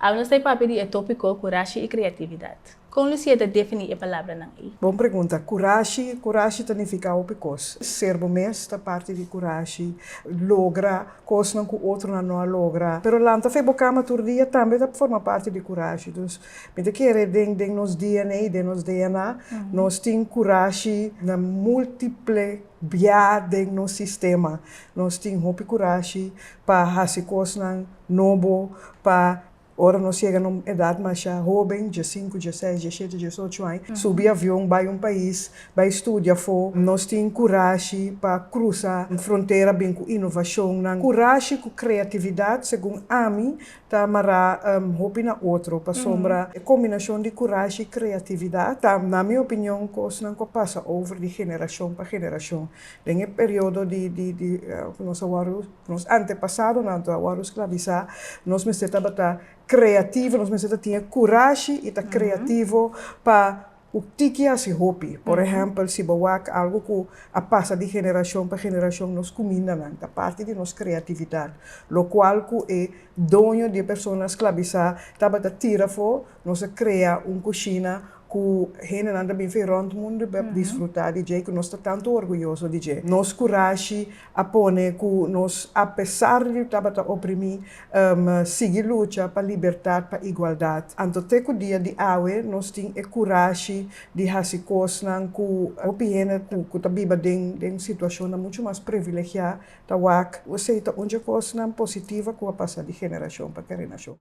Awe nos ta papia di e tópiko kurashi i kreatividat. Kon Lucia ta definí e palabranan ei? Bon pregunta. Kurashi, kurashi ta nifiká hopi kos. Ser bo mes ta parti di kurashi, logra kosnan ku otronan no a logra. Pero lanta fo'i bo kama tur dia tambe ta forma parti di kurashi. Dus mi ta kere den den nos DNA, den nos DNA, nos tin kurashi na múltiple bia den nos sistema. Nos tin hopi kurashi pa hasi kosnan nobo, pa ora nos yega na un edat masha hóben, 15, 16, 17, 18 aña, subi avion bai un pais, bai studia afó. Nos tin kurashi pa krusa frontera bin ku inovashonnan. Kurashi ku kreatividat, segun ami, ta mará hopi na otro, pasobra e kombinashon di kurashi i kreatividat ta, na mi opinion, kosnan ku a pasa over di generashon pa generashon. Den e periodo di di di ku nos a wòrdu, nos antepasadonan a wòrdu sklabisá, nos mester tabata kreativo, nos mester ta tin e kurashi i ta kreativo pa ku tiki hasi hopi. Por ehèmpel, si bo wak algu ku a pasa di generashon pa generashon, nos kumindanan ta parti di nos kreatividat, lokual ku e doño di e persona sklabisá tabata tira afó, nos a krea un kushina ku hendenan ta bin for rònt mundu pa disfrutá di dje i ku nos ta tantu orguyoso di dje. Nos kurashi a pone ku nos, apesar di tabata oprimí, sigui lucha pa libertat, pa igualdat. Anto te ku dia di awe nos tin e kurashi di hasi kosnan ku hopi hende ku ta biba den den situashonnan muchu mas privilegiá ta wak. Esei ta un dje kosnan positivo ku a pasa di generashon pa generashon.